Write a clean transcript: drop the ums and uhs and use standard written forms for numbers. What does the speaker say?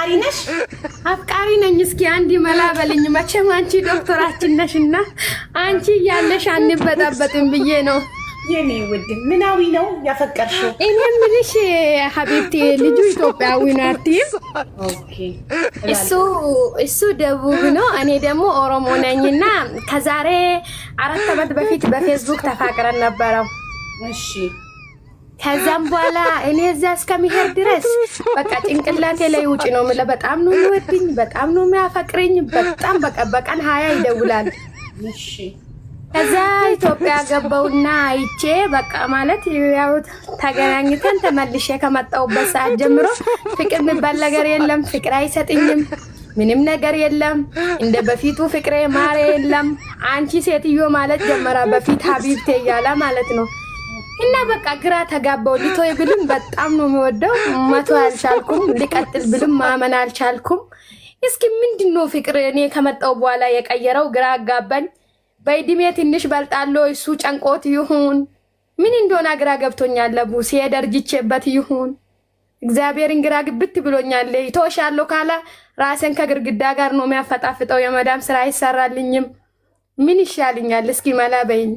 አፍቃሪ ነሽ? አፍቃሪ ነኝ። እስኪ አንድ መላ በልኝ። መቼም አንቺ ዶክተራችን ነሽና አንቺ እያለሽ አንበጣበጥም ብዬ ነው። የኔ ውድ ምናዊ ነው ያፈቀርሽው? እኔ የምልሽ حبيبتي ልጁ ኢትዮጵያዊ ነው አትይም? Okay። እሱ ደቡብ ነው፣ እኔ ደግሞ ኦሮሞ ነኝና ከዛሬ 4 ዓመት በፊት በፌስቡክ ተፋቅረን ነበረው። እሺ። ከዛም በኋላ እኔ እዛ እስከሚሄድ ድረስ በቃ ጭንቅላቴ ላይ ውጭ ነው የምለው። በጣም ነው የሚወድኝ፣ በጣም ነው የሚያፈቅረኝ። በጣም በቃ በቀን 20 ይደውላል። እሺ። ከዛ ኢትዮጵያ ገባውና አይቼ በቃ ማለት ያው ተገናኝተን ተመልሼ ከመጣሁበት ሰዓት ጀምሮ ፍቅር የሚባል ነገር የለም። ፍቅር አይሰጥኝም። ምንም ነገር የለም። እንደ በፊቱ ፍቅሬ ማሬ የለም። አንቺ ሴትዮ ማለት ጀመረ። በፊት حبيبتي እያለ ማለት ነው። እና በቃ ግራ ተጋባው። ልተው ብልም በጣም ነው የሚወደው። መተው አልቻልኩም። ሊቀጥል ብልም ማመን አልቻልኩም። እስኪ ምንድን ነው ፍቅር እኔ ከመጣው በኋላ የቀየረው? ግራ አጋባኝ። በእድሜ ትንሽ በልጣለሁ፣ እሱ ጨንቆት ይሁን ምን እንደሆነ ግራ ገብቶኛል። ለቡ ሲሄድ አርጅቼበት ይሁን እግዚአብሔርን ግራ ግብት ብሎኛል። ይተወሻለሁ ካለ ራሴን ከግርግዳ ጋር ነው የሚያፈጣፍጠው። የመዳም ስራ አይሰራልኝም። ምን ይሻልኛል? እስኪ መላ በይኝ።